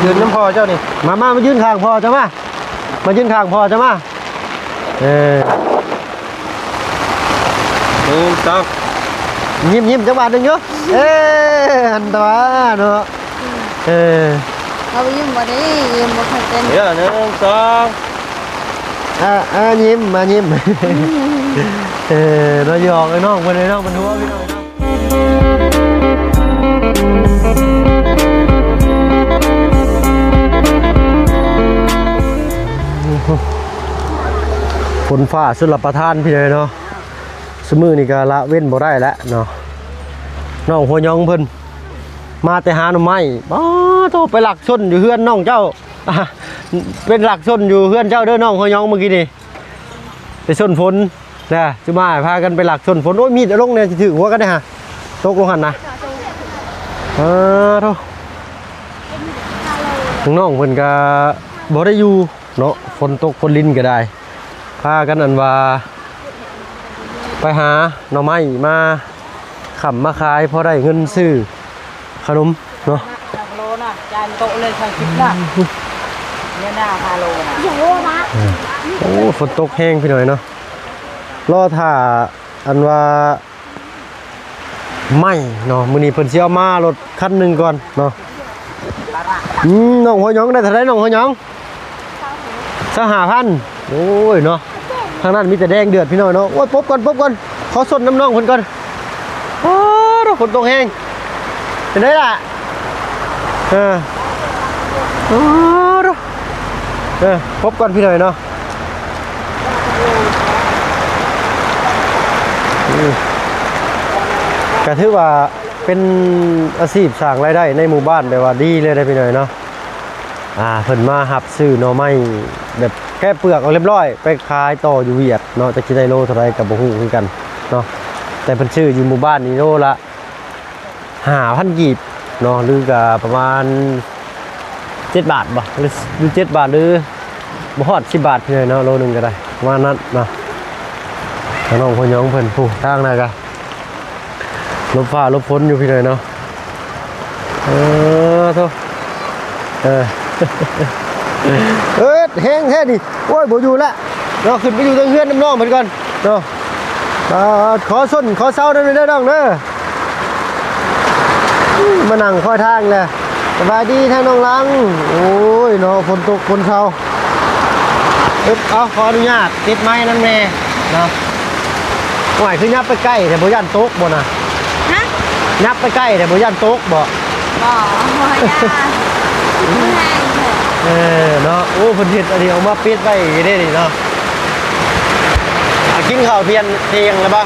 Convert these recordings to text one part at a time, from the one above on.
ຢືນນຳພໍ່ເຈົ້ານີ້ ມາ ມາ ມາຢືນຂ້າງພໍ່ເຈົ້າມາ ມາຢືນຂ້າງພໍ່ເຈົ້າມາ ເອີ ໜຶ່ງ ສອງ ຍິ້ມ ຍິ້ມຈັກບາດໜຶ່ງຢູ່ ເອີ ຫັ້ນຕົວະເນາະ ເອີ ເຮົາຍິ້ມບໍ່ໄດ້ ຍິ້ມບໍ່ຄ່ອຍເປັນ ເອີ ໜຶ່ງ ສອງ ອ່າ ອ່າ ຍິ້ມ ມາຍິ້ມ ເອີ ເນາະ ຢອກໄອ້ນ້ອງເພິ່ນ ໄອ້ນ້ອງເພິ່ນຫົວ ພີ່ນ້ອງເນາະ. ຝົນຟ້າຊົນລະປະທານ ພີ່ນ້ອງເນາະ ຊຸມື້ນີ້ກໍລະເວັ້ນບໍ່ໄດ້ແລ້ວເນາະ ນ້ອງຫົວຫຍອງເພິ່ນມາແຕ່ຫາໜໍ່ໄມ້ ປາໂທ້ ໄປລັກຊົນຢູ່ເຮືອນນ້ອງເຈົ້າ ອ່າ ເປັນລັກຊົນຢູ່ເຮືອນເຈົ້າເດີ ນ້ອງຫົວຫຍອງ ມື້ກີ້ນີ້ ໄປຊົນຝົນ ນະ ຊິມາໃຫ້ພາກັນໄປລັກຊົນຝົນ ໂອ້ຍ ມີດເອົາລົງແດ່ ຊິຖືກຫົວກັນເດ້ຫະ ຕົກລົງຫັ້ນນະ ເອີ ໂທ້ ນ້ອງເພິ່ນກະບໍ່ໄດ້ຢູ່ເນາະ ຝົນຕົກຝົນລິນກະໄດ້ ພາກັນອັນວ່າ ໄປຫາໜໍ່ໄມ້ມາ ຄ້ຳມາຂາຍ ພໍໄດ້ເງິນຊື້ຂະໜົມເນາະ ໂລນະ ຈານໂຕະເລີຍ ຊາວສິບນະ ເນຍນາ ຫ້າໂລນະ ໂອ້ ຝົນຕົກແຮງ ພີ່ນ້ອງເນາະ ລໍຖ້າ ອັນວ່າໄມ້ເນາະ ມື້ນີ້ເພິ່ນຊິເອົາມາລົດຄັນໜຶ່ງກ່ອນເນາະ ອືມ ນ້ອງຫົວຫຍອງ ໄດ້ເທົ່າໃດນ້ອງຫົວຫຍອງ? ຊາວຫ້າພັນ ໂອ້ຍເນາະ ທາງນັ້ນມີແຕ່ແດງເດືອດ ພີ່ນ້ອງເນາະ ໂອ້ຍ ປົບກ່ອນ ປົບກ່ອນ ຂໍຊົນນຳນ້ອງເພິ່ນກ່ອນ ໂອ້ ຝົນຕົກແຮງ ເປັນໄດລະ? ເອີ ໂອ້ ເອີ ພົບກ່ອນພີ່ນ້ອງເນາະ ອືມ ກະຖືວ່າເປັນອາຊີບສ້າງລາຍໄດ້ໃນໝູ່ບ້ານ ແບບວ່າດີເລີຍເດ້ພີ່ນ້ອງເນາະ ອ່າ ເພິ່ນມາຮັບຊື້ໜໍ່ໄມ້ແບບແກະເປືອກອອກຮຽບຮ້ອຍ ໄປຂາຍຕໍ່ຢູ່ຫວຽດເນາະ ຈັກຊິໄດ້ໂລເທົ່າໃດກໍບໍ່ຮູ້ຄືກັນເນາະ ແຕ່ເພິ່ນຊື້ຢູ່ໝູ່ບ້ານນີ້ໂລລະ ຫ້າພັນກີບເນາະ ຫຼືກະປະມານເຈັດບາດບໍ່ ຫຼືເຈັດບາດ ຫຼືບໍ່ຮອດສິບບາດພີ່ນ້ອງເນາະ ໂລໜຶ່ງກະໄດ້ ປະມານນັ້ນເນາະ ທາງນ້ອງພໍ່ຍອງເພິ່ນ ຜູ້ທາງໜ້າກະຫຼົບຟ້າຫຼົບຝົນຢູ່ພີ່ນ້ອງເນາະ ເອີ ໂທ້ ເອີ ເອີ ແຮງແທ້ນີ້ ໂອ້ຍ ບໍ່ຢູ່ລະ ເນາະ ຂຶ້ນໄປຢູ່ເທິງເຮືອນນຳນ້ອງເພິ່ນກ່ອນເນາະ ອ່າ ຂໍຊົນຂໍເຊົານຳເດີນ້ອງເດີ ມານັ່ງຄອຍທາງແຫຼະ ສະບາຍດີທາງນ້ອງຫຼັງ ໂອ້ຍເນາະ ຝົນຕົກຝົນເຊົາ ເອີ ເອົາ ຂໍອະນຸຍາດຕິດໄມນຳແດ່ເນາະ ໂອ້ຍ ຄືຫຍັບໄປໃກ້ແທ້ ບໍ່ຢ້ານຕົກບໍ່ນະ? ຮະ? ຫຍັບໄປໃກ້ແທ້ ບໍ່ຢ້ານຕົກບໍ່? ບໍ່ ບໍ່ຢ້ານ ແຮງແທ້ ເອີ ເນາະ ໂອ້ ເພິ່ນເຮັດອັນນີ້ອອກມາປິດໄວ້ເດ້ນີ້ເນາະ ອ່າ ກິນເຂົ້າທ່ຽງ ທ່ຽງແລ້ວບໍ່?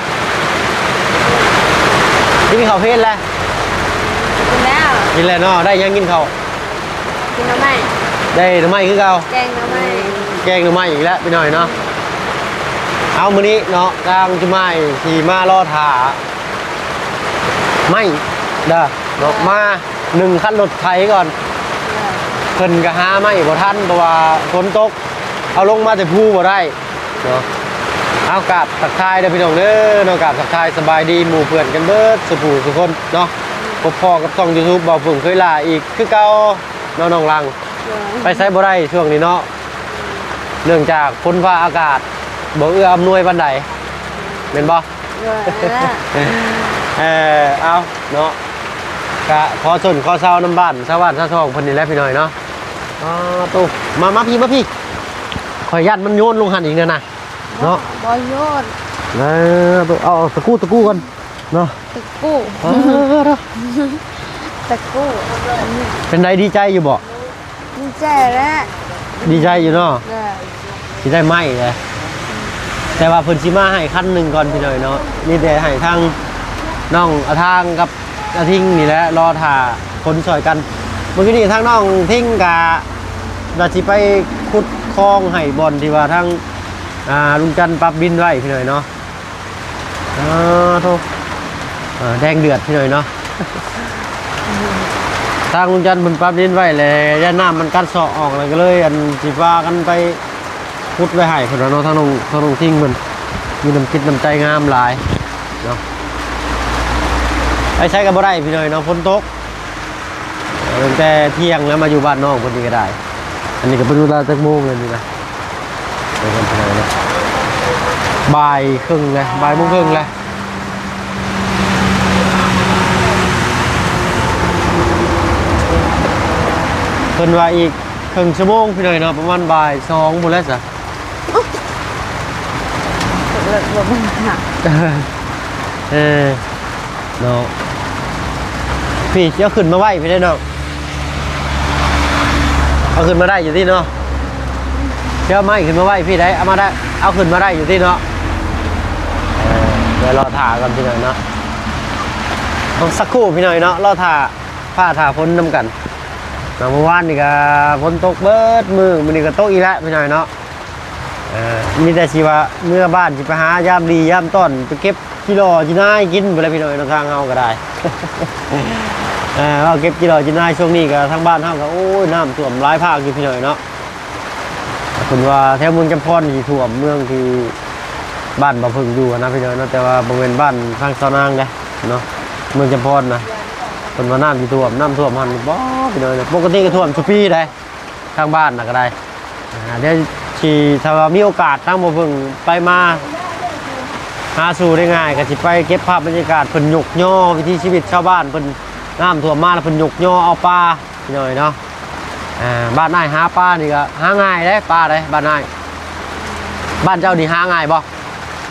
ກິນເຂົ້າເພນແລ້ວ? ກິນແລ້ວ ກິນແລ້ວເນາະ ໄດ້ຫຍັງກິນເຂົ້າ? ກິນໜໍ່ໄມ້ ໄດ້ໜໍ່ໄມ້ຄືເກົ່າ ແກງໜໍ່ໄມ້ ແກງໜໍ່ໄມ້ອີກແລ້ວພີ່ນ້ອງເນາະ ເອົາ ມື້ນີ້ເນາະ ທາງຈຸມາຍຊິມາລໍຖ້າໄມ້ເດີເນາະ ເອີ ມາໜຶ່ງຄັນລົດໄຖກ່ອນ ເອີ ເພິ່ນກະຫາໄມ້ບໍ່ທັນ ເພາະວ່າຝົນຕົກ ເອົາລົງມາແຕ່ພູບໍ່ໄດ້ເນາະ ເອົາ ກາບທັກທາຍເດີພີ່ນ້ອງເດີເນາະ ກາບທັກທາຍສະບາຍດີໝູ່ເພື່ອນກັນເບິດສູ່ຜູ້ສູ່ຄົນເນາະ ພົບພໍ້ກັບຊ່ອງຢູທູບ ເບົາເຜິ້ງເຄີຍຫຼ້າອີກຄືເກົ່າ ເນາະ ນ້ອງຫຼັງ ເອີ ໄປໃສບໍ່ໄດ້ຊ່ວງນີ້ເນາະ ເນື່ອງຈາກຝົນຟ້າອາກາດບໍ່ເອື້ອອຳນວຍປານໃດ ແມ່ນບໍ່? ເອີ ເອີ ເອົາເນາະ ກະຂໍຊົນຂໍເຊົານຳບ້ານຊາວບ້ານຊາວຊ່ອງເພິ່ນນີ້ແຫຼະພີ່ນ້ອງເນາະ ອໍ ໂຕ ມາ ມາພີ້ ມາພີ້ ຂ້ອຍຢ້ານມັນໂຍນລົງຫັ້ນອີກແນວນະ ເນາະ ບໍ່ໂຍນ ເອີ ເອົາ ເອົາຕະກູ້ ຕະກູ້ກ່ອນເນາະ ຕະກູ້ ເອີ ຕະກູ້ ເປັນໃດ ດີໃຈຢູ່ບໍ່? ດີໃຈແຫຼະ ດີໃຈຢູ່ເນາະ ເອີ ຊິໄດ້ໄມ້ແຫຼະ ແຕ່ວ່າເພິ່ນຊິມາໃຫ້ຄັນໜຶ່ງກ່ອນພີ່ນ້ອງເນາະ ມີແຕ່ໃຫ້ທາງນ້ອງອາທາງກັບອາທິງນີ້ແຫຼະ ລໍຖ້າຄົນຊ່ອຍກັນ ມື້ກີ້ນີ້ທາງນ້ອງທິງກະວ່າຊິໄປຂຸດຄອງໃຫ້ບ່ອນທີ່ວ່າທາງ ອ່າ ລຸງຈັນປັບດິນໄວ້ພີ່ນ້ອງເນາະ ເອີ ໂທ້ ເອີ ແດງເດືອດພີ່ນ້ອງເນາະ ທາງລຸງຈັນເພິ່ນປັບດິນໄວ້ແຫຼະ ຢ້ານນ້ຳມັນກັດເຊາະອອກ ແລ້ວກໍເລີຍ ອັນ ຊິພາກັນໄປຂຸດໄວ້ໃຫ້ເພິ່ນວ່າເນາະ ທາງນ້ອງ ທາງນ້ອງທິງເພິ່ນມີນ້ຳຈິດນ້ຳໃຈງາມຫຼາຍເນາະ ໄປໃສກໍບໍ່ໄດ້ພີ່ນ້ອງເນາະ ຝົນຕົກ ເອີ ຕັ້ງແຕ່ທ່ຽງແລ້ວ ມາຢູ່ບ້ານນ້ອງເພິ່ນນີ້ກໍໄດ້. ອັນນີ້ກໍເປັນເວລາຈັກໂມງແລ້ວນີ້ນະ? ບ່າຍເຄິ່ງແລ້ວ ບ່າຍໂມງເຄິ່ງແລ້ວ. ເພິ່ນວ່າອີກເຄິ່ງຊົ່ວໂມງພີ່ນ້ອງເນາະ ປະມານບ່າຍສອງພຸ້ນແຫຼະຊະ. ເອີ ເນາະ ພີ່ ຊິເອົາຂຶ້ນມາໄວ້ພີ່ເດ້ເນາະ ເອົາຂຶ້ນມາໄດ້ຢູ່ຕິເນາະ ຊິເອົາໄມ້ຂຶ້ນມາໄວ້ພີ່ໄດ້ ເອົາມາໄດ້ ເອົາຂຶ້ນມາໄດ້ຢູ່ຕິເນາະ. ເອີ ດຽວລໍຖ້າກ່ອນພີ່ນ້ອງເນາະ ຕ້ອງສັກຄູ່ພີ່ນ້ອງເນາະ ລໍຖ້າຟ້າຖ້າຝົນນຳກັນເນາະ. ມື້ວານນີ້ກໍຝົນຕົກເບິດມື້ ມື້ນີ້ກໍຕົກອີກແລ້ວພີ່ນ້ອງເນາະ. ເອີ ມີແຕ່ຊິວ່າເມືອບ້ານ ຊິໄປຫາຍາມດີຍາມຕ້ອນ ໄປເກັບຈີ່ຫຼໍ່ຈີ່ນາຍກິນພຸ້ນແຫຼະພີ່ນ້ອງເນາະ ທາງເຮົາກໍໄດ້. ເອີ ເອົາເກັບຈີ່ຫຼໍ່ຈີ່ນາຍ ຊ່ວງນີ້ກໍທາງບ້ານເຮົາກໍ ໂອ້ຍ ນ້ຳຖ້ວມຫຼາຍພາກຢູ່ພີ່ນ້ອງເນາະ. ເພິ່ນວ່າແຖວເມືອງຈຳພອນຊິຖ້ວມ ເມືອງທີ່ບ້ານບ່າວເຜິ້ງຢູ່ຫັ້ນນະພີ່ນ້ອງເນາະ ແຕ່ວ່າບໍ່ແມ່ນບ້ານທາງສາວນາງເດ້ເນາະ ເມືອງຈຳພອນນະ. ເພິ່ນວ່ານ້ຳຊິຖ້ວມ ນ້ຳຖ້ວມຫັ້ນບໍ່ພີ່ນ້ອງເນາະ ປົກກະຕິກໍຖ້ວມຊຸປີໃດ໋ ທາງບ້ານນະກໍໄດ້. ອ່າ ດຽວຊິ ຖ້າວ່າມີໂອກາດທາງບ່າວເຜິ້ງໄປມາຫາສູ່ໄດ້ງ່າຍ ກໍຊິໄປເກັບພາບບັນຍາກາດເພິ່ນຍົກຍໍວິຖີຊີວິດຊາວບ້ານ ເພິ່ນນ້ຳຖ້ວມມາແລ້ວເພິ່ນຍົກຍໍເອົາປາ ພີ່ນ້ອງເນາະ. ອ່າ ບ້ານອ້າຍຫາປານີ້ກໍຫາງ່າຍເດ້ ປາເດ້ ບ້ານອ້າຍ. ບ້ານເຈົ້ານີ້ຫາງ່າຍບໍ່?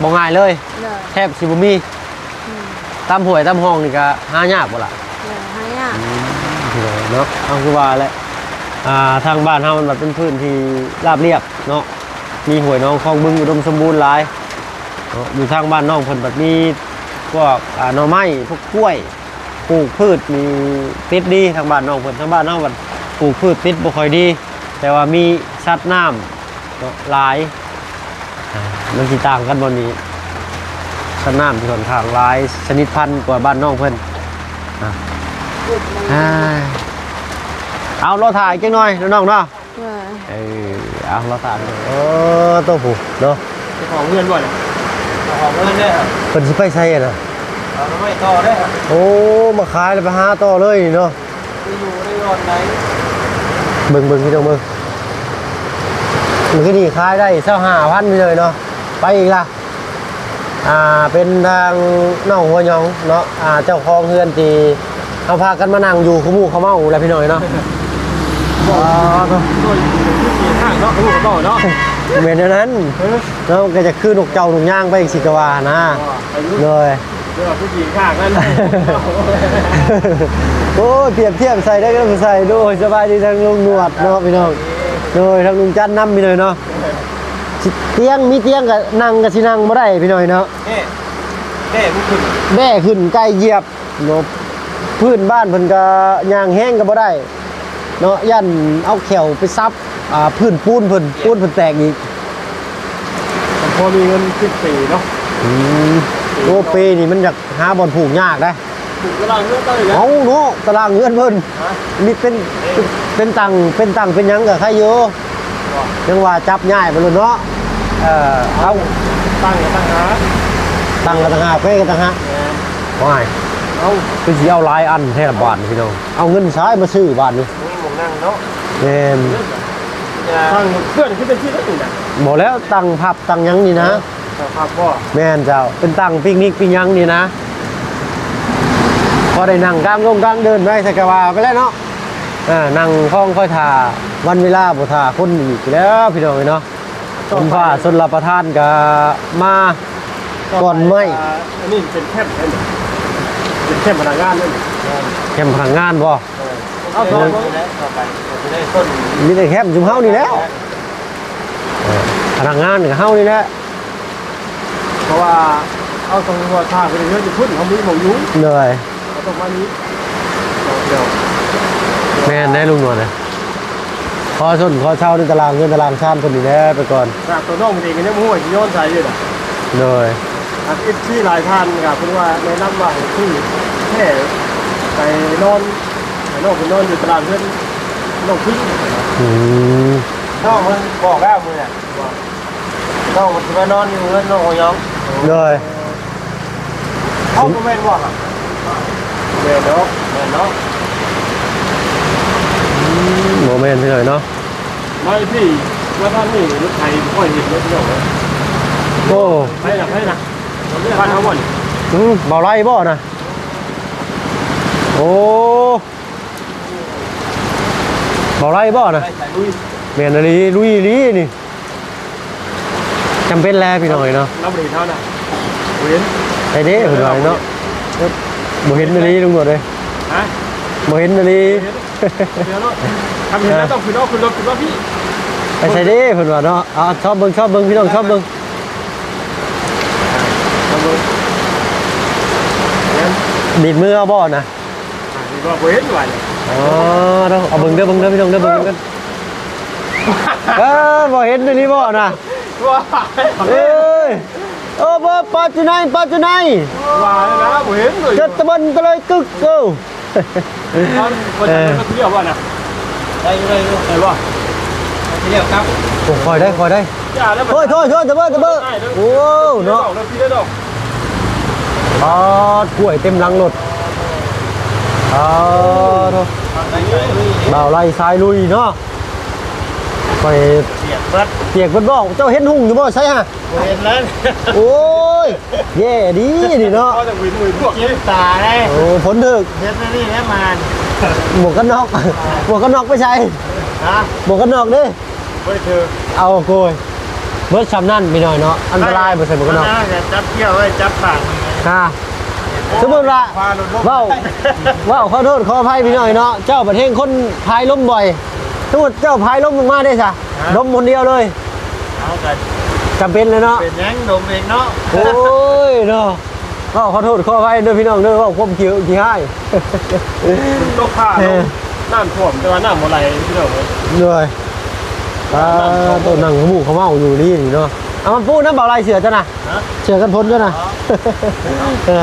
ບໍ່ງ່າຍເລີຍ ເລີຍ ແທບຊິບໍ່ມີ. ອືມ ຕາມຫ້ວຍຕາມຮ່ອງນີ້ກໍຫາຍາກບໍ່ລະ? ເອີ ຫາຍາກ. ອືມ ເນາະ ເຮົາຄືວ່າແຫຼະ ອ່າ ທາງບ້ານເຮົາມັນບັດເປັນພື້ນທີ່ລາບລຽບເນາະ ມີຫ້ວຍໜອງຄອງບຶງອຸດົມສົມບູນຫຼາຍເນາະ. ຢູ່ທາງບ້ານນ້ອງເພິ່ນບັດມີພວກ ອ່າ ໜໍ່ໄມ້ ພວກກ້ວຍ ປູກພືດນີ້ຕິດດີ ທາງບ້ານນ້ອງເພິ່ນ. ທາງບ້ານເຮົາບັດປູກພືດຕິດບໍ່ຄ່ອຍດີ ແຕ່ວ່າມີສັດນ້ຳ ເນາະ ຫຼາຍ. ອ່າ ມັນຊິຕ່າງກັນບ່ອນນີ້ ສັດນ້ຳທີ່ຂ້ອນຂ້າງຫຼາຍຊະນິດພັນກວ່າບ້ານນ້ອງເພິ່ນ. ອ່າ ເອົາ ລໍຖ້າອີກຈັກໜ່ອຍເນາະນ້ອງເນາະ. ເອີ ເອົາ ລໍຖ້າ. ເອີ ໂຕຜູ້ເນາະ ເຈົ້າຂອງເຮືອນບໍ່ນະ? ເຈົ້າຂອງເຮືອນເດ້. ເພິ່ນຊິໄປໃສນະ? ເອົາໄວ້ຕໍ່ເດ້. ໂອ້ ມາຂາຍແລ້ວໄປຫາຕໍ່ເລີຍນີ້ເນາະ. ໄດ້ຢູ່ໄດ້ນອນໄດ້. ເບິ່ງ ເບິ່ງ ພີ່ນ້ອງເບິ່ງ ມື້ກີ້ນີ້ຂາຍໄດ້ຊາວຫ້າພັນພີ່ນ້ອງເນາະ. ໄປອີກລະ ອ່າ ເປັນທາງນ້ອງຫົວຫຍອງເນາະ ອ່າ ເຈົ້າຂອງເຮືອນທີ່ເຮົາພາກັນມານັ່ງຢູ່ຄູ່ມື້ເຂົ້າເມົາແຫຼະພີ່ນ້ອງເນາະ. ອໍ ໂຕ ໂຕຢູ່ທີ່ຂ້າງເນາະ ຮູ້ຕໍ່ເນາະ. ແມ່ນແນວນັ້ນ ເອີ ເນາະ ກໍຈະຄືນົກເຈົ້ານົກຍາງໄປຈັ່ງຊີ້ກໍວ່ານະ. ອໍ ໂດຍ. ເລື່ອງຜູ້ຍິງຂ້າງນັ້ນ ໂອ້ຍ ປຽບທຽບໃສ່ໄດ້ກໍໃສ່. ໂດຍ ສະບາຍດີທາງລຸງໜວດເນາະພີ່ນ້ອງ. ໂດຍ ທາງລຸງຈັນນຳພີ່ນ້ອງເນາະ. ຊິ ຕຽງ ມີຕຽງກໍນັ່ງ ກໍຊິນັ່ງບໍ່ໄດ້ພີ່ນ້ອງເນາະ. ເອີ ເອີ ແບ້ຂຶ້ນ ໄກ່ຢຽບເນາະ. ພື້ນບ້ານເພິ່ນກໍຍ່າງແຮງກໍບໍ່ໄດ້ເນາະ ຢ້ານເອົາແຂ້ວໄປສັບ ອ່າ ພື້ນປູນເພິ່ນ ປູນເພິ່ນແຕກອີກ. ພໍມີເງິນສິບປີເນາະ. ອືມ ໂອ້ ປີນີ້ມັນຢາກຫາບ່ອນຜູກຍາກເດ້. ຜູກຕາລາງເຮືອນເຈົ້ານີ້ນະ. ເອົາເນາະ ຕາລາງເຮືອນເພິ່ນ. ຮະ? ນີ້ເປັນ ເປັນຕັ່ງ ເປັນຕັ່ງເປັນຫຍັງກໍໄຄຢູ່. ຍັງວ່າຈັບຍ້າຍໄປໂລດເນາະ. ເອີ ເອົາ ຕັ່ງກໍຕ່າງຫາກ ຕັ່ງກໍຕ່າງຫາກ ເພກໍຕ່າງຫາກ. ແມ່ນ. ໂອ້ຍ ເອົ້າ ຄືຊິເອົາຫຼາຍອັນແທ້ບາດນີ້ພີ່ນ້ອງ. ເອົາເງິນໃສມາຊື້ບາດນີ້? ມີໝ່ອງນັ່ງເນາະ. ແມ່ນ. ຕັ້ງເພື່ອນຄືເປັນທີ່ໄດ້ນີ້ນະ. ບໍ່ແລ້ວ ຕັ້ງພັບຕັ້ງຫຍັງນີ້ນະ. ເອີ ຕັ້ງພັບບໍ່? ແມ່ນເຈົ້າ ເປັນຕັ້ງປິກນິກປິກຫຍັງນີ້ນະ. ພໍໄດ້ນັ່ງກາງດົງກາງເດີ່ນໄວ້ ໃສ່ກະວ່າໄປແລ້ວເນາະ. ເອີ ນັ່ງຄອງຄອຍຖ້າວັນເວລາ ບໍ່ຖ້າຄົນອີກແລ້ວພີ່ນ້ອງເອີຍເນາະ. ຝົນຟ້າຊົນລະປະທານກະມາກ່ອນໄມ້. ອັນນີ້ເປັນແຄມເດ້ ເປັນແຄມພະນັກງານເດ້. ແຄມພະນັກງານບໍ່? ເອີ ເອົາ ຕໍ່ໄປ ມີແຕ່ແຄມຊຸມເຮົານີ້ແລ້ວ. ເອີ ພະນັກງານກໍເຮົານີ້ແຫຼະ. ເພາະວ່າເຮົາຕ້ອງຮູ້ວ່າຖ້າເປັນເຮືອນຢູ່ພຸ້ນ ເຮົາມີໝ່ອງຢູ່. ໂດຍ. ເຮົາຕ້ອງມານີ້. ແມ່ນໄດ໋ລຸງນວນເອີຍ. ຂໍຊົນຂໍເຊົ່າໃນຕາລາງເຮືອນຕາລາງຊານເພິ່ນນີ້ແຫຼະໄປກ່ອນ. ຂະໜາດຕົວນ້ອງເອງກໍຍັງບໍ່ຮູ້ວ່າຊິນອນໃສຢູ່ນະ. ໂດຍ. ອັນ ເອັຟຊີ ຫຼາຍທ່ານກໍເພິ່ນວ່າແນະນຳວ່າໃຫ້ຊື້ແຄ່ໄປນອນ ໃຫ້ນ້ອງໄປນອນຢູ່ຕາລາງເຮືອນນ້ອງພິງ. ອືມ. ນ້ອງເພິ່ນບອກແລ້ວມື້ນັ້ນ ນ້ອງມັນຊິມານອນຢູ່ເຮືອນນ້ອງຫົວຫຍອງ. ໂດຍ. ເອົ້າ ບໍ່ແມ່ນບໍ່ຫະ? ແມ່ນເນາະ ແມ່ນເນາະ. ບໍ່ແມ່ນພີ່ນ້ອງເນາະ ມາພີ່ ມາທາງນີ້ ລົດໄຖບໍ່ຄ່ອຍເຫັນເລີຍພີ່ນ້ອງເອີຍ. ໂອ້ ໃຜລະ ໃຜລະ ບ້ານເຮົາບໍ່ນີ້? ອືມ ເບົາໄລ່ບໍ່ນະ? ໂອ້ ເບົາໄລ່ບໍ່ນະ? ແມ່ນອີ່ຫຼີ ລຸຍອີ່ຫຼີນີ້. ຈຳເປັນແຫຼະພີ່ນ້ອງເອີຍເນາະ ລາວບໍ່ໄດ້ເຮັດເຮົານະ ບໍ່ເຫັນ ໃສເດ້ເພິ່ນວ່າເນາະ. ບໍ່ເຫັນອີ່ຫຼີລຸງໂດດເອີຍ ຮະ ບໍ່ເຫັນອີ່ຫຼີ. ຄັນເຫັນແລ້ວຕ້ອງຂຶ້ນເອົາ ຂຶ້ນລົດ ຂຶ້ນມາພີ່. ໄປໃສເດ້ເພິ່ນວ່າເນາະ. ເອົາຊອບເບິ່ງ ຊອບເບິ່ງ ພີ່ນ້ອງຊອບເບິ່ງ ຊອບເບິ່ງ. ດີດມືເອົາບໍ່ນະ? ບໍ່ ບໍ່ເຫັນວ່ານີ້. ອໍ ເອົາເບິ່ງເດີ ເບິ່ງເດີ ພີ່ນ້ອງເດີ ເບິ່ງກັນ. ເອີ ບໍ່ເຫັນອີ່ຫຼີບໍ່ນະ? ເອີຍ ເອີ ບໍ່ ປາດຢູ່ໃນ ປາດຢູ່ໃນ ວ່າແລ້ວນະ ບໍ່ເຫັນເລີຍ ເຈັດຕະເບັນຕະເລີຍກຶກ. ເອີ ເອີ ເຂົາຈະໄດ້ມາເທື່ອບໍ່ນະ? ໄດ້ຢູ່ ໄດ້ຢູ່ ໄດ້ບໍ່? ຊິລ້ຽວກັບ ໂອ້ ຄ່ອຍໄດ້ ຄ່ອຍໄດ້. ໂອ້ຍ ໂອ້ຍ ໂອ້ຍ ຕະເບີ ຕະເບີ. ໂອ້ ເນາະ ປາດ ກ້ວຍເຕັມຫຼັງລົດ. ປາດ ໂທ້ ບ່າວໄລ່ສາຍລຸຍເນາະ. ຂ້ອຍປຽກເບິດ ປຽກເບິດບໍ່? ເຈົ້າເຫັນຮຸ່ງຢູ່ບໍ່? ໃສຫະ? ບໍ່ເຫັນແລ້ວ. ໂອ້ຍ ແຍ່ດີນີ້ເນາະ ເຈັບຕາເດ້. ໂອ້ ຝົນຖືກ ເຮັດແນວນີ້ແຫຼະມາ. ໝວກກັນນັອກ ໝວກກັນນັອກໄປໃສ? ຮະ? ໝວກກັນນັອກເດ້ ບໍ່ໄດ້ຖືກ. ເອົາໂກຍ ເບິດຊ່ຳນັ້ນພີ່ນ້ອງເນາະ ອັນຕະລາຍບໍ່ໃສ່ໝວກກັນນັອກ. ຈັບກ້ຽວໄວ້ ຈັບປາກ. ຮະ? ສົມມຸດວ່າ ເວົ້າ ເວົ້າຂໍໂທດຂໍອະໄພພີ່ນ້ອງເນາະ ເຈົ້າບັດແຮ່ງຄົນພາຍລົມບ່ອຍ. ສົມມຸດເຈົ້າພາຍລົມລົງມາເດ້ຊະ? ຮະ? ລົມຄົນດຽວເລີຍ. ເອົາ ກະຈຳເປັນແຫຼະເນາະ ເປັນຫຍັງລົມເອງເນາະ. ໂອ້ຍເນາະ ເວົ້າຂໍໂທດຂໍອະໄພເດີພີ່ນ້ອງເດີ ເວົ້າຄວາມຂີ້ ຂີ້ຮ້າຍ. ຝົນຕົກຟ້າລົງ ເອີ ນ້ຳຖ້ວມ ແຕ່ວ່ານ້ຳບໍ່ໄຫຼພີ່ນ້ອງເອີຍ. ໂດຍ ອ່າ ໂຕນັ່ງຂະໝູຂະເໝົາຢູ່ນີ້ເນາະ. ເອົາມາປູນຳ ເບົາໄລ່ເສື້ອເຈົ້ານະ ຮະ? ເສື້ອກັນຝົນເຈົ້ານະ. ອໍ ເອີ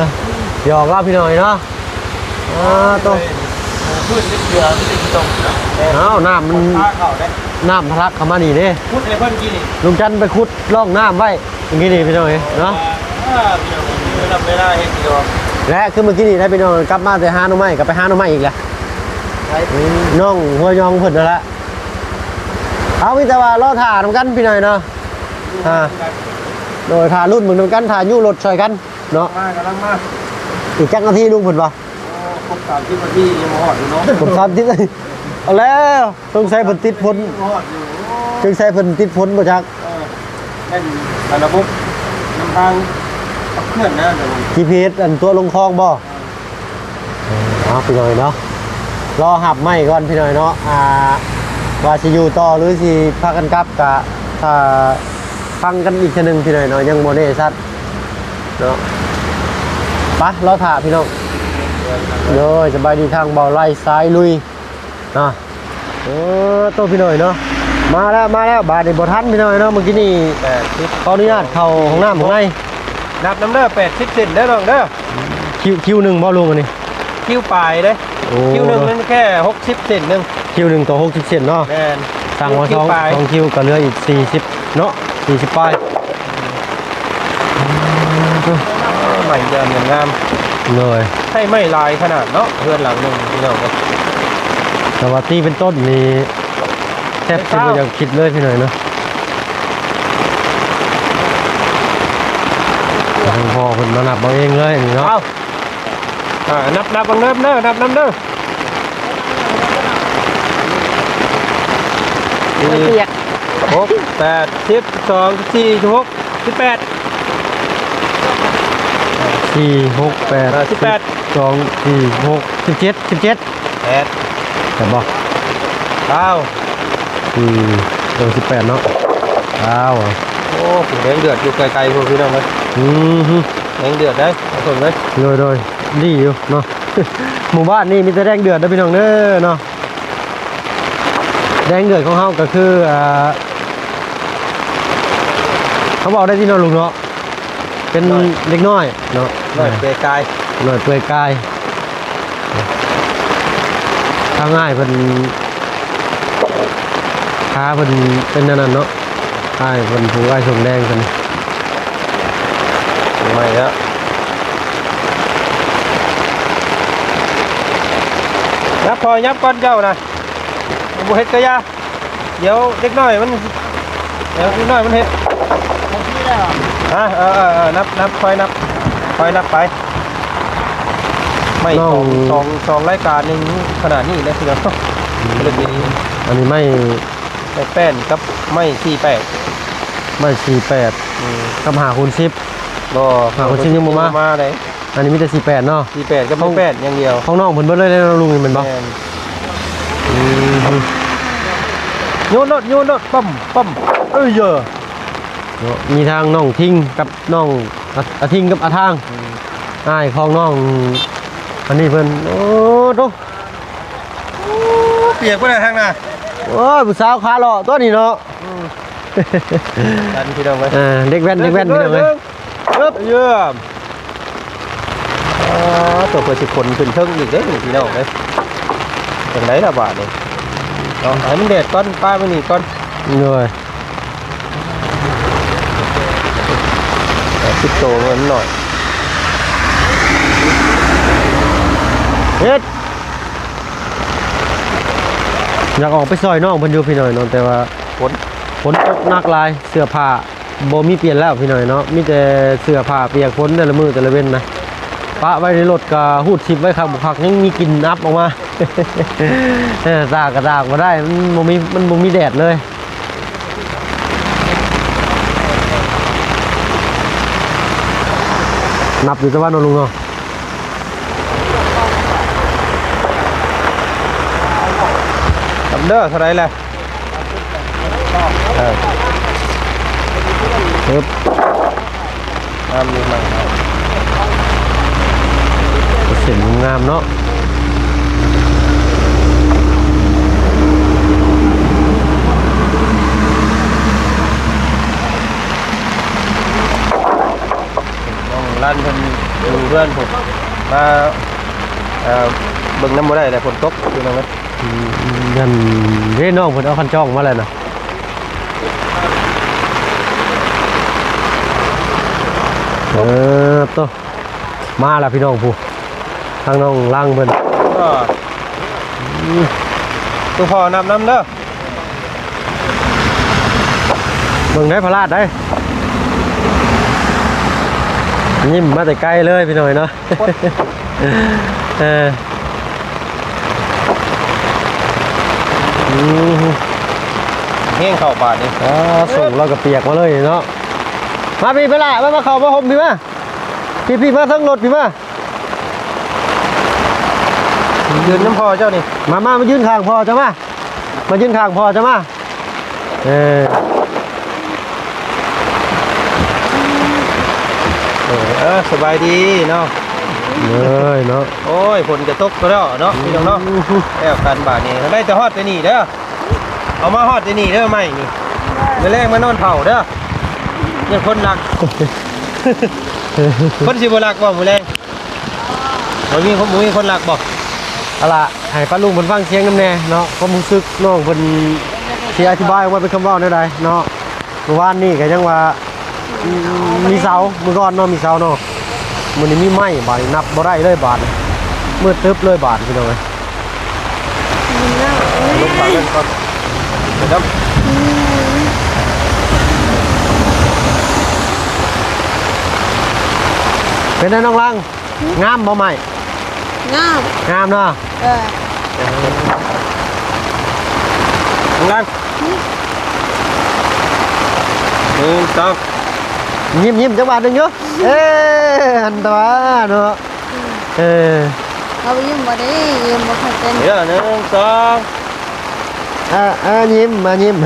ຫຍອກລາວພີ່ນ້ອງເນາະ. ອ່າ ໂຕ ພື້ນເສື້ອມັນຊິຕົກເນາະ. ອ້າວ ນ້ຳມັນ ນ້ຳທະລັກເຂົ້າມານີ້ເດ້. ຂຸດໃຫ້ເພິ່ນກິນນີ້ ລຸງຈັນໄປຂຸດຮ່ອງນ້ຳໄວ້ ມື້ກີ້ນີ້ພີ່ນ້ອງເອີຍເນາະ. ເອີ ພີ່ນ້ອງເອີຍ ເວລາເຮັດຢູ່ ແລະ ຄືມື້ກີ້ນີ້ໄດ້ພີ່ນ້ອງ ກັບມາແຕ່ຫາໜໍ່ໄມ້ ກໍໄປຫາໜໍ່ໄມ້ອີກແຫຼະ. ນ້ອງຫົວຍອງເພິ່ນນັ້ນລະ. ເອົາ ມີແຕ່ວ່າລໍຖ້ານຳກັນພີ່ນ້ອງເນາະ. ອ່າ ໂດຍ ຖ້າລຸ້ນເບິ່ງນຳກັນ ຖ້າຍູ້ລົດຊ່ອຍກັນເນາະ. ມາ ກຳລັງມາ ອີກຈັກນາທີລຸງເພິ່ນວ່າ? ໂອ້ ຄົບສາມສິບນາທີຍັງບໍ່ຮອດຢູ່ເນາະ. ຄົບສາມສິບ ເອົາແລ້ວ ສົງໄສເພິ່ນຕິດຝົນ ຍັງບໍ່ຮອດຢູ່. ສົງໄສເພິ່ນຕິດຝົນບໍ່ຈັກ. ເອີ ເປັນລະບົບນຳທາງຂັບເຄື່ອນນະ ຈີພີເອສ ອັນຕົວະລົງຄອງບໍ່? ເອີ ເອົາ ພີ່ນ້ອງເນາະ ລໍຮັບໄມ້ກ່ອນພີ່ນ້ອງເນາະ. ອ່າ ວ່າຊິຢູ່ຕໍ່ ຫຼື ຊິພາກັນກັບ ກະຖ້າຟັງກັນອີກເທື່ອໜຶ່ງພີ່ນ້ອງເນາະ ຍັງບໍ່ແນ່ຊັດເນາະ. ໄປ ລໍຖ້າພີ່ນ້ອງ. ໂດຍ ສະບາຍດີ ທາງເບົາໄລ່ສາຍລຸຍເນາະ. ເອີ ໂຕພີ່ນ້ອງເນາະ ມາແລ້ວ ມາແລ້ວ ບາດນີ້ບໍ່ທັນພີ່ນ້ອງເນາະ. ມື້ກີ້ນີ້ ແປດສິບ ຂໍອະນຸຍາດເຂົ້າຫ້ອງນ້ຳຂ້າງໃນ. ນັບນຳເດີ ແປດສິບເຊັນເດີນ້ອງເດີ. ຄິວ ຄິວໜຶ່ງບໍ່ລຸງ ອັນນີ້? ຄິວປາຍເດ້. ໂອ້ ຄິວໜຶ່ງມັນແຄ່ຫົກສິບເຊັນໜຶ່ງ. ຄິວໜຶ່ງຕໍ່ຫົກສິບເຊັນເນາະ. ແມ່ນ ສ້າງມາສອງ ສອງຄິວ ກໍເຫຼືອອີກສີ່ສິບເນາະ ສີ່ສິບປາຍ. ໄມ້ເດືອນງາມ. ໂດຍ ໃຊ້ໄມ້ຫຼາຍຂະໜາດເນາະ ເຮືອນຫຼັງໜຶ່ງພີ່ນ້ອງ. ແຕ່ວ່າຕີເປັນຕົ້ນນີ້ ແທບຊິບໍ່ຢາກຄິດເລີຍພີ່ນ້ອງເນາະ. ໃຫ້ພໍ່ເພິ່ນມານັບເອົາເອງເລີຍນີ້ເນາະ. ເອົາ ອ່າ ນັບ ນັບເບິ່ງເດີ ນັບນຳເດີ. ເປີກ ຫົກ ແປດ ສິບ ສິບສອງ ສິບສີ່ ສິບຫົກ ສິບແປດ ສີ່ ຫົກ ແປດ ເອີ ສິບແປດ ສິບສອງ ສິບສີ່ ສິບຫົກ ສິບເຈັດ ສິບເຈັດ ແປດ ແມ່ນບໍ່? ອ້າວ ອືມ ເອີ ສິບແປດເນາະ. ອ້າວ ໂອ້ ຜູ້ແດງເດືອດຢູ່ໄກໆພຸ້ນພີ່ນ້ອງເອີຍ. ອືມ ແດງເດືອດໄດ໋ ເບິ່ງເລີຍ. ໂດຍໆ ດີຢູ່ເນາະ ໝູ່ບ້ານນີ້ມີແຕ່ແດງເດືອດເດີພີ່ນ້ອງເດີເນາະ. ແດງເດືອດຂອງເຮົາກໍຄື ອ່າ ເຮົາເວົ້າໄດ້ຕິເນາະລຸງເນາະ ເປັນເດັກນ້ອຍເນາະ ນ້ອຍເປືອຍກາຍ ນ້ອຍເປືອຍກາຍ. ທາງອ້າຍເພິ່ນ ຂາເພິ່ນເປັນແນວນັ້ນເນາະ ອ້າຍເພິ່ນ ຜູ້ອ້າຍສົງແດງເພິ່ນ. ໃໝ່ແລ້ວ ຍັບ ພໍ່ ຍັບກ່ອນເຈົ້ານະ. ບໍ່ເຮັດກະຢ່າ ດຽວເດັກນ້ອຍມັນ ດຽວເດັກນ້ອຍມັນເຮັດ. ຮະ ເອີໆ ນັບ ນັບ ຄ່ອຍນັບ ຄ່ອຍນັບໄປ. ໄມ້ ນ້ອງ ສອງ ສອງ ສອງລາຍການໜຶ່ງຂະໜາດນີ້ເດ້ພີ່ນ້ອງ. ອືມ ອັນນີ້ໄມ້ ໄມ້ແປ້ນກັບໄມ້ສີ່ແປດ ໄມ້ສີ່ແປດ ອືມ ກັບຫ້າຄູນສິບ ບໍ່ ຫ້າຄູນສິບຍັງບໍ່ມາ ມາເດ້. ອັນນີ້ມີແຕ່ສີ່ແປດເນາະ ສີ່ແປດກັບ ຂອງ ແປດຢ່າງດຽວ ຂອງນ້ອງເພິ່ນເບິດເລີຍເນາະ ລຸງນີ້ແມ່ນບໍ່? ແມ່ນ. ອືມ ໂຍນໂລດ ໂຍນໂລດ ປ້ຳ ປ້ຳ ເອີຍ ເນາະ ມີທາງນ້ອງທິງກັບນ້ອງອາ ອາທິງກັບອາທາງ ອືມ ອ້າຍຂອງນ້ອງອັນນີ້ເພິ່ນ. ໂອ້ໂຕ ປຽກບໍ່ໄດ້ທາງໜ້າ. ໂອ້ຍ ຜູ້ສາວຂາເລາະຕົວນີ້ເນາະ. ອືມ ກັນພີ່ນ້ອງເອີຍ ເອີ ເດັກແວ່ນ ເດັກແວ່ນພີ່ນ້ອງເອີຍ. ເອີບ ເອີບ ອໍ ຕົວເພິ່ນຊິຂົນຂຶ້ນເທິງອີກເດ້ພີ່ນ້ອງເອີຍ. ຈັ່ງໃດລະບາດນີ້ເນາະ ໃຫ້ມັນແດດກ່ອນ ປະໄວ້ນີ້ກ່ອນ. ໂດຍ ສິບໂຕມັນໜ້ອຍ ເຮັດ ຢາກອອກໄປຊ່ອຍນ້ອງເພິ່ນຢູ່ພີ່ນ້ອງເນາະ ແຕ່ວ່າຝົນ ຝົນຕົກໜັກຫຼາຍ ເສື້ອຜ້າ ບໍ່ມີປ່ຽນແລ້ວພີ່ນ້ອງເນາະ ມີແຕ່ເສື້ອຜ້າປຽກຝົນແຕ່ລະມື້ແຕ່ລະເວັນນະ ປະໄວ້ໃນລົດກະຮູດຊິບໄວ້ຄັກບໍ່ຄັກ ຍັງມີກິ່ນອັບອອກມາ. ເອີ ຕາກກະຕາກບໍ່ໄດ້ ມັນບໍ່ມີ ມັນບໍ່ມີແດດເລີຍ. ໜັບຢູ່ແຕ່ວ່າເນາະລຸງເນາະ. ນຳເດີ ເທົ່າໃດແຫຼະ? ເອີ ປຶບ ງາມຢູ່ ມັນເສັ້ນງາມເນາະ. ນ້ອງລັນເພິ່ນຢູ່ເຮືອນພຸ້ນ ມາ ເອີ ເບິ່ງນຳບໍ່ໄດ້ແຫຼະ ຝົນຕົກ ພີ່ນ້ອງເອີຍ. ອືມ ນັ້ນເດ້ ນ້ອງເພິ່ນເອົາຄັນຈອງມາແລ້ວນະ. ເອີ ໂຕ ມາແລ້ວພີ່ນ້ອງ ຜູ້ ທາງນ້ອງລັງເພິ່ນ ເອີ ອືມ ໂຕ ພໍ່ນັບນຳເດີ. ເບິ່ງໄດ້ ພະລາດໄດ້ ຍິ້ມມາແຕ່ໄກເລີຍພີ່ນ້ອງເອີຍເນາະ. ເອີ ອືມ ແຮງເຂົ້າບາດນີ້ ອ່າ ສົ່ງລາວກໍປຽກມາເລີຍເນາະ. ມາພີ່ ພະລາດ ມາ ມາເຂົ້າມາຫົ່ມພີ່ ມາ ພີ່ ພີ່ ມາເທິງລົດພີ່ ມາ ຢືນນຳພໍ່ເຈົ້ານີ້ ມາ ມາ ມາຢືນຂ້າງພໍ່ເຈົ້າ ມາ ມາຢືນຂ້າງພໍ່ເຈົ້າ ມາ. ເອີ ເອີ ເອີ ສະບາຍດີເນາະ. ເອີຍເນາະ ໂອ້ຍ ຝົນກະຕົກແລ້ວເນາະ ອືມ ພີ່ນ້ອງເນາະ. ແລ້ວກັນບາດນີ້ ໄດ້ແຕ່ຮອດແຕ່ນີ້ເດີ ເອົາມາຮອດແຕ່ນີ້ເດີ ໄມ້ນີ້ ມື້ແລງມານອນເຝົ້າເດີ ຢ້ານຄົນລັກ. ຄົນຊິບໍ່ລັກບໍ່ມື້ແລງ? ບໍ່ມີຄົນ ບໍ່ມີຄົນລັກບໍ່? ເອົາລະ ໃຫ້ປ້າລຸງເພິ່ນຟັງສຽງນຳແດ່ເນາະ ຄວາມຮູ້ສຶກນ້ອງເພິ່ນຊິອະທິບາຍອອກມາເປັນຄຳເວົ້າແນວໃດເນາະ. ມື້ວານນີ້ກໍຍັງວ່າ ອືມ ມີເສົາ ມື້ກ່ອນເນາະ ມີເສົາເນາະ ມື້ນີ້ມີໄມ້ ບາດນີ້ນັບບໍ່ໄດ້ເລີຍ ບາດນີ້ມືດຕຶບເລີຍ ບາດນີ້ ພີ່ນ້ອງເອີຍ. ລົງບາດນັ້ນກ່ອນ ເດີ ອືມ ເປັນໄດ໋ນ້ອງລັງ? ຫຶ? ງາມບໍ່ໄມ້? ງາມ ງາມເນາະ. ເອີ ນ້ອງລັງ ຫຶ? ໜຶ່ງ ສອງ ຍິ້ມໆ ຈັກບາດໜຶ່ງຢູ່. ເອີ ຫັ້ນຕົວະເນາະ. ເອີ ເຮົາຍິ້ມບໍ່ໄດ້ ຍິ້ມບໍ່ຄ່ອຍເປັນ. ເດີ ໜຶ່ງ ສອງ ອ່າ ອ່າ ຍິ້ມ ອ່າ ຍິ້ມ.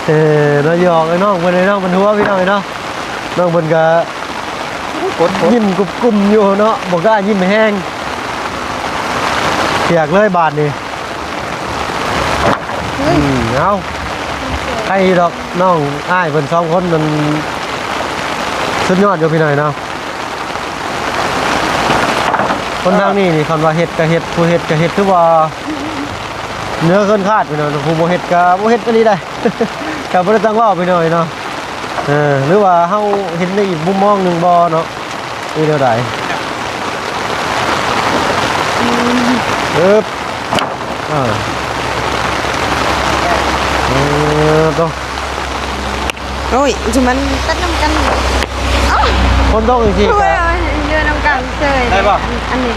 ເອີ ເນາະ ຢອກໄອ້ນ້ອງເພິ່ນ ໄອ້ນ້ອງເພິ່ນຫົວ ພີ່ນ້ອງເນາະ. ນ້ອງເພິ່ນກະ ກົດ ກົດ ຍິ້ມກຸບກຸ້ມຢູ່ເນາະ ບໍ່ກ້າຍິ້ມແຮງ ປຽກເລີຍບາດນີ້. ເຮີ້ຍ ອືມ ເອົາ ໃຄຢູ່ດອກ ນ້ອງອ້າຍເພິ່ນສອງຄົນນັ້ນ ສຸດຍອດຢູ່ ພີ່ນ້ອງເນາະ. ຄົນທາງນີ້ນີ້ ຄັນວ່າເຮັດກະເຮັດ ຜູ້ເຮັດກະເຮັດ ຖືວ່າເໜືອເກີນຄາດ ພີ່ນ້ອງ. ຜູ້ບໍ່ເຮັດກະບໍ່ເຮັດອີ່ຫຼີໄດ໋ ກະບໍ່ໄດ້ຕັ້ງເວົ້າ ພີ່ນ້ອງເນາະ. ເອີ ຫຼືວ່າເຮົາເຫັນໃນອີກມຸມມອງໜຶ່ງບໍ່ເນາະ ຫຼືແນວໃດ? ອືມ ເອີບ ອ່າ ໂອ້ຍ ຊິມັນຕັດນຳກັນ. ເອົ້າ ຄົນຕ້ອງຈັ່ງຊີ້ ເອີ ກະ ຢູ່ນຳກັນເຊີຍ ໄດ້ບໍ່? ອັນ ອັນນີ້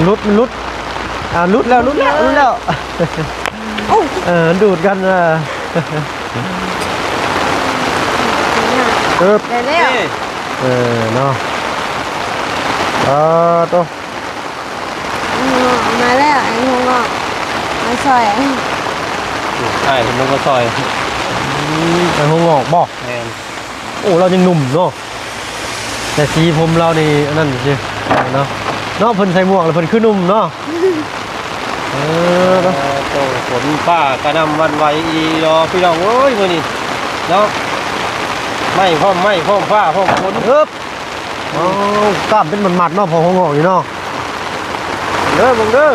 ຫຼຸດ ມັນຫຼຸດ ອ່າ ຫຼຸດແລ້ວ ຫຼຸດແລ້ວ ຫຼຸດແລ້ວ ໂອ້ ເອີ ດູດກັນ ເອີ ເອີບ ໄດ້ແລ້ວ ເອີ ເນາະ ເອີ ໂຕ ມາແລ້ວ ໄອ້ຫົວງອກ ມາຊ່ອຍ ອ້າຍເພິ່ນລົງມາຊ່ອຍ ອືມ ໄອ້ຫົວງອກບໍ? ແມ່ນ ໂອ້ ລາວຍັງໜຸ່ມເນາະ ແຕ່ສີຜົມລາວນີ້ອັນນັ້ນຊື່ເນາະ ເນາະ ເພິ່ນໃສ່ໝວກແລ້ວເພິ່ນຄືໜຸ່ມເນາະ ເອີ ເອີ ໂຕ ຝົນຟ້າກະໜ່ຳຫວັ່ນໄຫວອີ່ຫຼີດອກ ພີ່ນ້ອງເອີຍ ມື້ນີ້ເນາະ ໄມ້ພ້ອມໄມ້ ພ້ອມຟ້າ ພ້ອມຝົນ ເອີບ ເອົາ ກ້າມເປັນມັດໆເນາະ ພໍຫົວງອກຢູ່ເນາະ ເດີ ເບິ່ງເດີ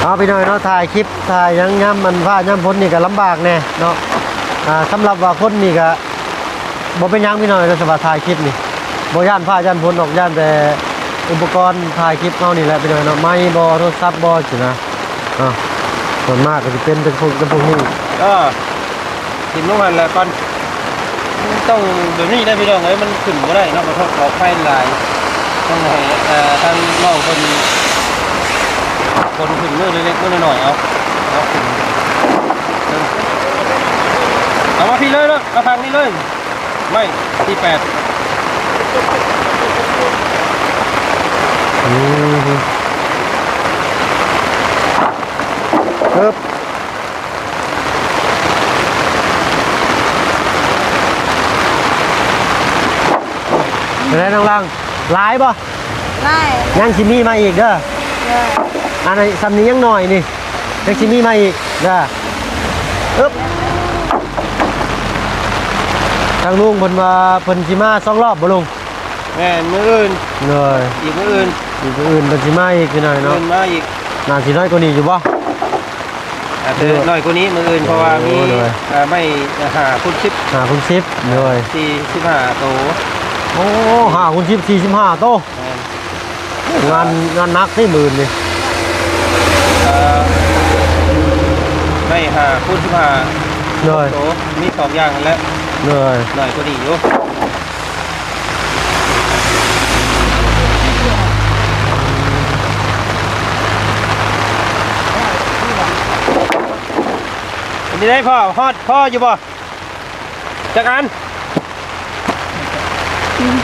ເອົາ ພີ່ນ້ອງເນາະ ຖ່າຍຄລິບ ຖ່າຍຫຍັງຍາມມັນຟ້າຍາມຝົນນີ້ກະລຳບາກແດ່ເນາະ ອ່າ ສຳລັບວ່າຄົນນີ້ກະບໍ່ເປັນຫຍັງ ພີ່ນ້ອງເນາະ ສຳລັບຖ່າຍຄລິບນີ້ ບໍ່ຢ້ານຟ້າຢ້ານຝົນດອກ ຢ້ານແຕ່ອຸປະກອນຖ່າຍຄລິບເຮົານີ້ແຫຼະ ພີ່ນ້ອງເນາະ ໄມບໍ່ ໂທລະສັບບໍ່ ຊີ້ນະ ເນາະ ສ່ວນມາກກໍຊິເປັນ ເປັນພວກ ເປັນພວກນີ້ ເອີ ຖິ້ມລົງຫັ້ນແຫຼະກ່ອນ ມັນຕ້ອງແບບນີ້ໄດ໋ພີ່ນ້ອງເອີຍ ມັນຂຶ້ນບໍ່ໄດ້ເນາະ ກະທົບຂອບໄຟຫຼາຍ ຕ້ອງໃຫ້ ເອີ ທາງນ້ອງເພິ່ນຂົນຂຶ້ນມື້ເລັກໆມື້ນ້ອຍໆ ເອົາ ເອົາຂຶ້ນ ເອົາມາພີ້ເລີຍເນາະ ມາຝັ່ງນີ້ເລີຍ. ໄມ້ທີແປດ ອືມ ເອີບ ເປັນໃດນ້ອງລັງ ຫຼາຍບໍ່? ຫຼາຍ ຍັງຊິມີມາອີກເດີ ເດີ ອັນນີ້ ສ່ຳນີ້ຍັງໜ້ອຍນີ້ ຍັງຊິມີມາອີກເດີ ອຶບ ທາງລຸງເພິ່ນວ່າເພິ່ນຊິມາສອງລອບບໍ່ລຸງ? ແມ່ນ ມື້ອື່ນ ໂດຍ ອີກມື້ອື່ນ ອີກມື້ອື່ນເພິ່ນຊິມາອີກ ພີ່ນ້ອງເນາະ ມື້ອື່ນມາອີກ ໜ້າຊິນ້ອຍກວ່ານີ້ຢູ່ບໍ່? ອາດຈະນ້ອຍກວ່ານີ້ມື້ອື່ນ ເພາະວ່າມີ ໂດຍ ເອີ ໄມ້ຫ້າຄູນສິບ ຫ້າຄູນສິບ ໂດຍ ສີ່ສິບຫ້າໂຕ ໂອ້ ຫ້າຄູນສິບ ສີ່ສິບຫ້າໂຕ ແມ່ນ ງານ ງານໜັກເດ້ມື້ອື່ນນີ້ ເອີ ໄມ້ຫ້າຄູນສິບຫ້າ ໂດຍ ໂຕ ມີສອງຢ່າງຫັ້ນແຫຼະ ໂດຍ ໜ້ອຍກວ່ານີ້ຢູ່ ເປັນຈັ່ງໃດພໍ່ ຮອດພໍຢູ່ບໍ່? ຈັກອັນ?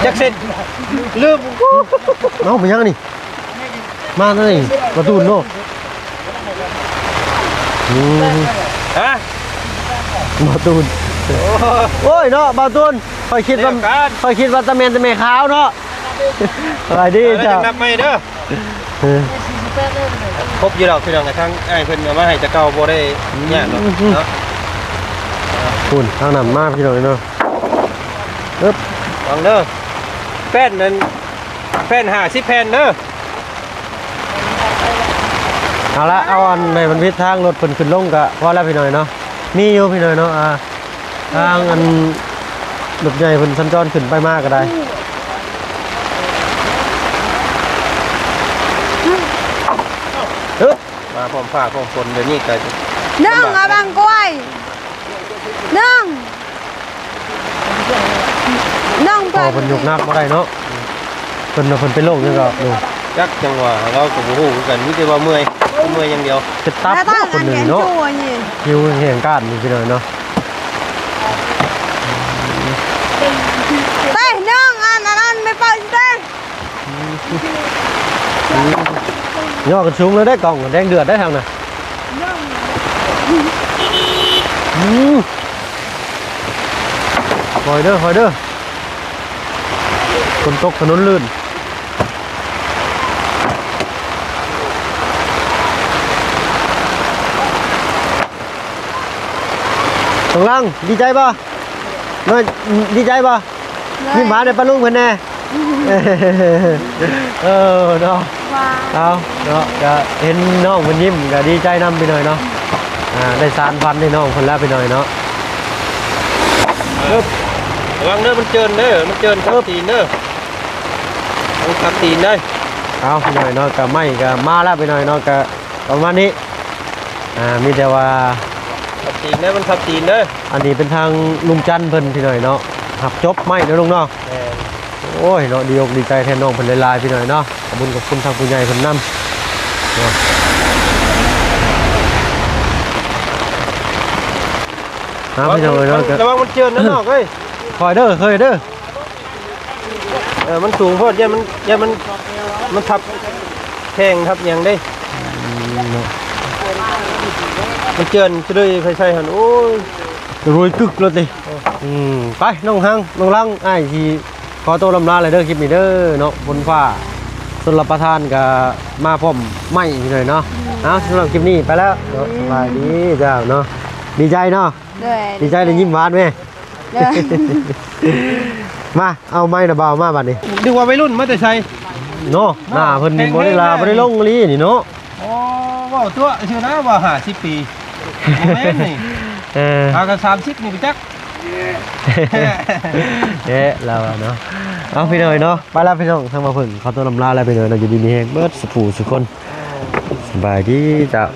ຈັກເຊັນ? ລືມ ເອົ້າ ເປັນຫຍັງນີ້? ມານີ້ ປະຕູນເນາະ ອືມ ຮະ? ປະຕູນ ໂອ້ຍ ໂອ້ຍເນາະ ປະຕູນ ຂ້ອຍຄິດວ່າ ຂ້ອຍຄິດວ່າຕາແມ່ນແຕ່ແມ່ຂາວເນາະ ສະບາຍດີເຈົ້າ ນັບໃໝ່ເດີ ເອີ ຄົບຢູ່ດອກພີ່ນ້ອງ ທາງອ້າຍເພິ່ນເອົາມາໃຫ້ແຕ່ເກົ່າ ບໍ່ໄດ້ຍາກດອກເນາະ ພຸ້ນ ທາງນັ້ນມາພີ່ນ້ອງເນາະ ເອີບ ລອງເດີ ແປ້ນນັ້ນ ແປ້ນຫ້າສິບແຜ່ນເດີ ເອົາລະ ເອົາອັນໃຫ້ມັນວິດທາງລົດເພິ່ນຂຶ້ນລົງກະພໍແລ້ວພີ່ນ້ອງເນາະ ມີຢູ່ພີ່ນ້ອງເນາະ ອ່າ ທາງອັນລົດໃຫຍ່ເພິ່ນສັນຈອນຂຶ້ນໄປມາກໍໄດ້ ເອີ ມາພ້ອມຟ້າພ້ອມຝົນ ດຽວນີ້ກໍ ນ້ອງ ເອົາບັງກ້ວຍ ນ້ອງ ນ້ອງ ພໍ່ເພິ່ນຍົກໜັກບໍ່ໄດ້ເນາະ ເພິ່ນ ເພິ່ນເປັນໂລກຫຍັງກໍ ຈັກ ຈັ່ງວ່າ ເຮົາກໍບໍ່ຮູ້ຄືກັນ ມີແຕ່ວ່າເມື່ອຍ ເມື່ອຍຢ່າງດຽວ ເປັນຕັບ ແລ້ວ ຄົນນີ້ເນາະ ຫິວແຮງກ້ານນີ້ພີ່ນ້ອງເນາະ ໄປ ນ້ອງ ອັນ ອັນນັ້ນ ໄປເປົ່າຊິໄດ້ ຍໍກັນສູງເລີຍໄດ໋ ກ້ອງແດງເດືອດໄດ໋ທາງນະ ອືມ ຄ່ອຍເດີ ຄ່ອຍເດີ ຝົນຕົກຖະໜົນລື່ນ ນ້ອງລັງ ດີໃຈບໍ່? ນ້ອຍ ດີໃຈບໍ່? ຍິ້ມຫວານໃຫ້ປ້າລຸງເພິ່ນແດ່ ເອີ ເນາະ ເອົາເນາະ ກະເຫັນນ້ອງເພິ່ນຍິ້ມກະດີໃຈນຳພີ່ນ້ອງເນາະ ອ່າ ໄດ້ສານຝັນໃຫ້ນ້ອງເພິ່ນແລ້ວພີ່ນ້ອງເນາະ ເອີ ລະວັງເດີ ມັນເຈີນເດີ ມັນເຈີນທັບຕີນເດີ ມັນທັບຕີນເດີ ເອົາພີ່ນ້ອງເນາະ ກະໄມ້ກະມາແລ້ວພີ່ນ້ອງເນາະ ກະປະມານນີ້ ອ່າ ມີແຕ່ວ່າ ທັບຕີນເດີ ມັນທັບຕີນເດີ. ອັນນີ້ເປັນທາງລຸງຈັນເພິ່ນພີ່ນ້ອງເນາະ ຮັບຈົບໄມ້ເນາະລຸງເນາະ. ແມ່ນ. ໂອ້ຍເນາະ ດີອົກດີໃຈແທນນ້ອງເພິ່ນຫຼາຍໆ ພີ່ນ້ອງເນາະ. ຂອບຄຸນ ຂອບຄຸນທາງຜູ້ໃຫຍ່ເພິ່ນນຳເນາະ. ເອົາ ພີ່ນ້ອງເອີຍເນາະ ລະວັງມັນເຈື່ອນນະນ້ອງເອີຍ. ຄ່ອຍເດີ ຄ່ອຍເດີ. ເອີ ມັນສູງໂພດ ຢ້ານມັນ ຢ້ານມັນ ມັນທັບແຂ້ງທັບຫຍັງເດ້. ອືມ ເນາະ ມັນເຈື່ອນສະເດີຍໄປໃສ່ຫັ້ນ ໂອ້ຍ ໂລຍກຶກໂລດຕິ. ເອີ ອືມ ໄປ ນ້ອງຮັງ ນ້ອງລັງ ອ້າຍຊິຂໍໂຕລຳລາແລ້ວເດີ ຄລິບນີ້ເດີເນາະ. ຝົນຟ້າຊົນລະປະທານກະມາພ້ອມໄມ້ພີ່ນ້ອງເນາະ. ເອົາ ສຳລັບຄລິບນີ້ໄປແລ້ວເນາະ. ສະບາຍດີເຈົ້າເນາະ ດີໃຈເນາະ. ໂດຍ ດີໃຈ ໄດ້ຍິ້ມຫວານແມ້. ໂດຍ ມາ ເອົາໄມ້ນະບ່າວມາບັດນີ້. ນຶກວ່າໄວລຸ້ນມາແຕ່ໃສເນາະ. ໜ້າເພິ່ນນີ້ບໍ່ໄດ້ລາ ບໍ່ໄດ້ລົງອີ່ຫຼີນີ້ເນາະ. ໂອ້ ເວົ້າຕົວະຊື່ນະວ່າຫ້າສິບປີ ບໍ່ແມ່ນນີ້. ເອີ ຫາກັນສາມສິບນີ້ໄປຈັກ. ເອະ ລາວວ່າເນາະ. ເອົາ ພີ່ນ້ອງເນາະ ໄປລະພີ່ນ້ອງ ທາງບ່າວເພິ່ງຂໍໂຕລຳລາແລ້ວພີ່ນ້ອງເນາະ. ຢູ່ດີມີແຮງເບິດສູ່ຜູ້ສູ່ຄົນ. ສະບາຍດີເຈົ້າ.